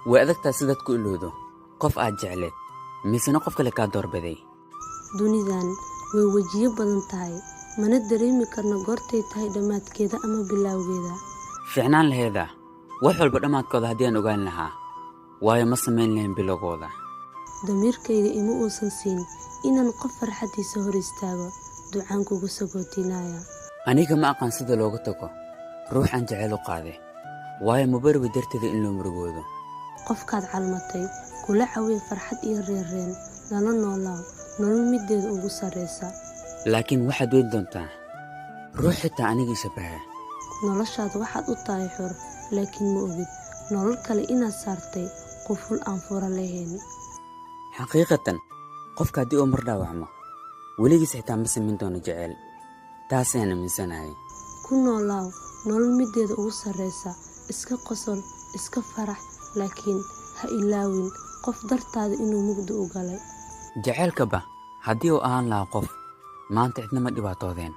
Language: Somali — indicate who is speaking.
Speaker 1: Way adagtaa sidaad ku ilowdo qof aad jecleed, misena qof kale kaa doorbiday.
Speaker 2: Dunidan way wejiyo badan tahay, mana dareemi karno goortay tahay dhammaadkeeda ama bilowgeeda.
Speaker 1: Fiicnaan laheeda wax walba dhammaadkooda haddii aan ogaan lahaa, waayo ma samayn lahayn bilowgooda.
Speaker 2: Damiirkayga ima uusan siin inaan qof farxaddiisa hor istaago. Ducaan kugu sagootinaya.
Speaker 1: Aniga ma aqaan sida looga tago ruux aan jecel u qaade, waayo mabarabi darteeda in loo murugoodo.
Speaker 2: Qofkaad calmatay kula cawee farxad iyo reerreen, lala noolaaw nolol middeeda ugu sarraysa.
Speaker 1: Laakiin waxaad weyn doontaa ruux xitaa anigii shabaha.
Speaker 2: Noloshaada waxaad u tahay xor, laakiin ma ogid nolol kale inaad saartay quful aan fura lahayn.
Speaker 1: Xaqiiqatan, qofka haddii uu mar dhaawacmo, weligiis xitaa ma samayn doono jecel. Taas ayaan aaminsanahay.
Speaker 2: Ku noolaaw nolol middeeda ugu sarraysa, iska qosol, iska farax, laakiin ha ilaawin qof dartaada inuu mugdi u galay.
Speaker 1: Jaceylkaba haddii uu ahaan lahaa qof, maanta cidna ma dhibaatoodeen.